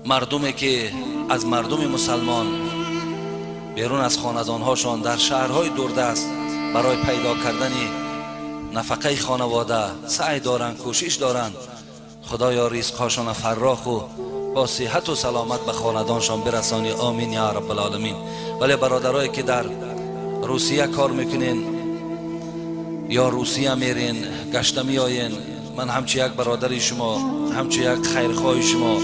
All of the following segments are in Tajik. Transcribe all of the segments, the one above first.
Мардуме ки аз мардуми мусалмон берун аз хонадонҳошон дар шаҳрҳои дурдаст барои пайдо кардани нафақаи хонавода саъй доранд, кӯшиш доранд. Худоё, ризқҳошона фарроху бо сиҳату саломат ба хонадоншон бирасонӣ. Омин я раббалоламин. Вале бародарое ки дар Русия кор мекунен ё Русия мерен, гашта меоен, ман ҳамчу як бародари шумо, ҳамчу як хайрхоҳи шумо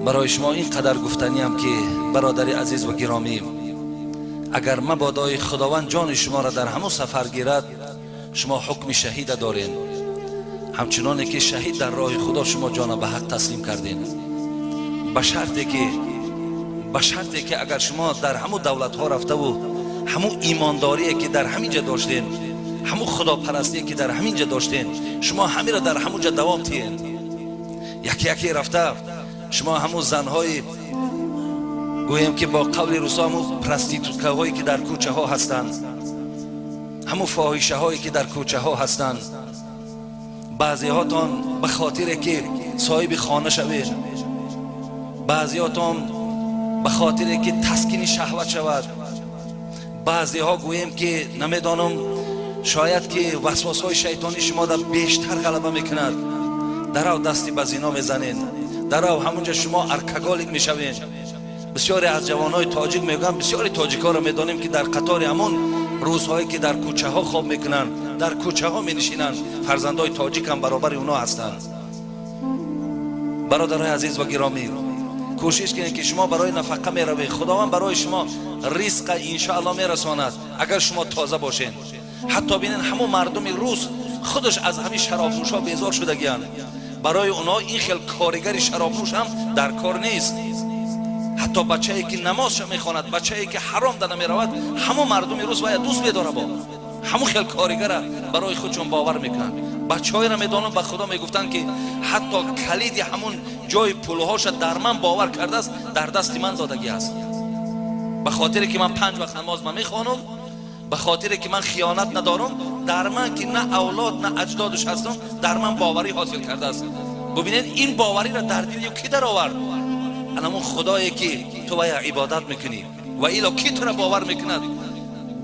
барои шумо ин қадар гуфтаниям ки бародари азиз ва гиромӣ, агар мабодои Худованд ҷони шуморо дар ҳамон сафар гирад, шумо ҳукми шаҳида дорен. Ҳамчуноне ки шаҳид дар роҳи Худо шумо ҷона ба ҳақ таслим кардем, ба шарте ки агар шумо дар ҳамун давлатҳо рафтаву ҳамун имондорие ки дар ҳамин ҷа доштен, ҳамун худопарастие ки дар ҳамин ҷа доштен, шумо ҳамиро дар ҳамун ҷа давом тиҳен. Яке яке рафта шумо ҳамун занҳои, гӯем ки бо қавли русо, ҳамун проституткаҳое ки дар кӯчаҳо ҳастанд, ҳамун фоҳишаҳое ки дар кӯчаҳо ҳастанд, баъзеҳотон ба хотире ки соҳиби хона шавед, баъзеҳотон ба хотире ки таскини шаҳват шавад, баъзеҳо, гӯем ки намедонам, шояд ки васвосҳои шайтонӣ шумо дар бештар ғалаба мекунад, дарав дасти ба зино мезанед, дарав ҳамунҷа шумо алкоголик мешавед. Бисёре аз ҷавонҳои тоҷик мегӯянд, бисёри тоҷикҳоро медонем ки дар қатори ҳамон рӯзҳое ки дар кӯчаҳо хоб мекунанд, дар кӯчаҳо менишинанд, фарзандои тоҷик ҳам баробари онҳо ҳастанд. Бародарои азиз ва гиромӣ, кӯшиш кунед ки шумо барои нафақа меравед, Худованд барои шумо ризқа иншоалло мерасонад, агар шумо тоза бошед. Ҳатто бинед, ҳамон мардуми рус худаш аз ҳамин шаробнӯшҳо безор шудагиянд. Барои онҳо ин хел коригари шаробнӯш ҳам дар кор нест. Ҳатто бачае ки намозша мехонад, бачае ки ҳаром да намеравад, ҳамон мардуми рус вая дӯст медора, бо ҳамон хел коригара барои худшон бовар мекунанд. Бачаҳоеро медонам, ба Худо, мегуфтанд ки ҳатто калиди ҳамун ҷои пулҳоша дар ман бовар кардааст, дар дасти ман додагӣ аст, ба хотире ки ман панҷ вақт намоз ма мехонам, ба хотире ки ман хиёнат надорам, дар ман ки на авлод, на аҷдодуш ҳастам, дар ман боварӣ ҳосил кардааст. Бубинед, ин бовариро дар дили кӣ даровард? Анамон Худое ки ту вая ибодат мекунӣ. Ва ило кӣ тура бовар мекунад?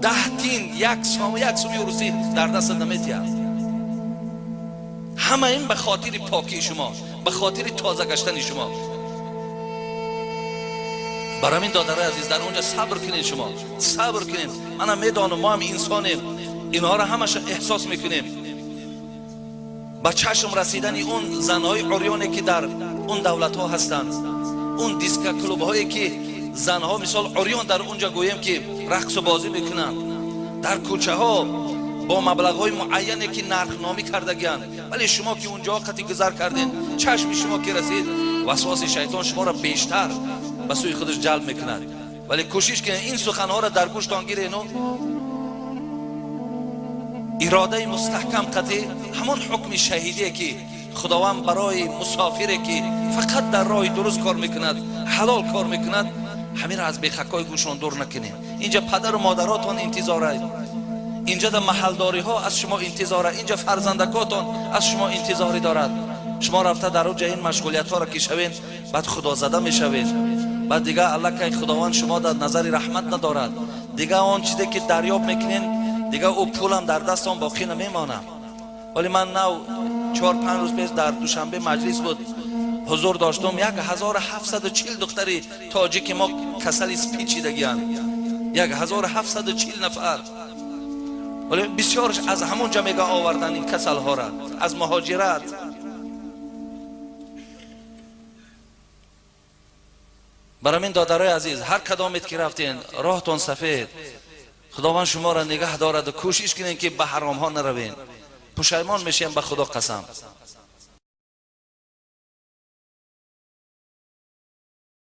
10 тин, як сом, як суми русӣ дар дастат наметиҳад. Ҳама ин ба хотири покии шумо, ба хотири тоза гаштани шумо. Барои ҳамин, додарои азиз, дар онҷа сабр кунед, шумо сабр кунед. Манам медонам, мо ҳам инсонем, инҳоро ҳамаша эҳсос мекунем. Ба чашм расидани он занҳои урёне ки дар он давлатҳо ҳастанд, он дискоклубҳое ки занҳо мисол урён дар онҷа, гӯем ки, рақсу бозӣ мекунанд дар кӯчаҳо бо маблағҳои муайяне ки нархномӣ кардагианд, вале шумо ки унҷо қати гузар кардед, чашми шумо ки расид, васвоси шайтон шуморо бештар ба сӯи худаш ҷалб мекунад. Вале кӯшиш кунед, ин суханҳоро дар гӯштон гирену иродаи мустаҳкам қатӣ ҳамон ҳукми шаҳидие ки Худованд барои мусофире ки фақат дар роҳи дуруст кор мекунад, ҳалол кор мекунад, ҳаминро аз бехакҳои гӯшон дур накунед. Инҷа падару модаротон интизора, инҷа да маҳалдориҳо аз шумо интизора, инҷа фарзандакотон аз шумо интизорӣ дорад. Шумо рафта дар уҷа ин машғулиятҳоро ки шавед, баъд худозада мешавед, баъд дига аллакай Худованд шумо дар назари раҳмат надорад. Дига он чизе ки дарёб мекунед, дига ӯ пулам дар дастон боқӣ намемонад. Вале ман нав 4-5 рӯз пеш дар Душанбе маҷлис буд, ҳузур доштум. 1740 духтари тоҷики мо касали СПИД шидагиянд, 1740 нафар. Вале бисёрш аз ҳамон ҷа мега овардан ин касалҳора, аз муҳоҷират. Барои ҳамин, додарои азиз, ҳар кадомет ки рафтен, роҳтон сафед, Худованд шуморо нигаҳ дораду кӯшиш кунед ки ба ҳаромҳо наравен, пушаймон мешем, ба Худо қасам.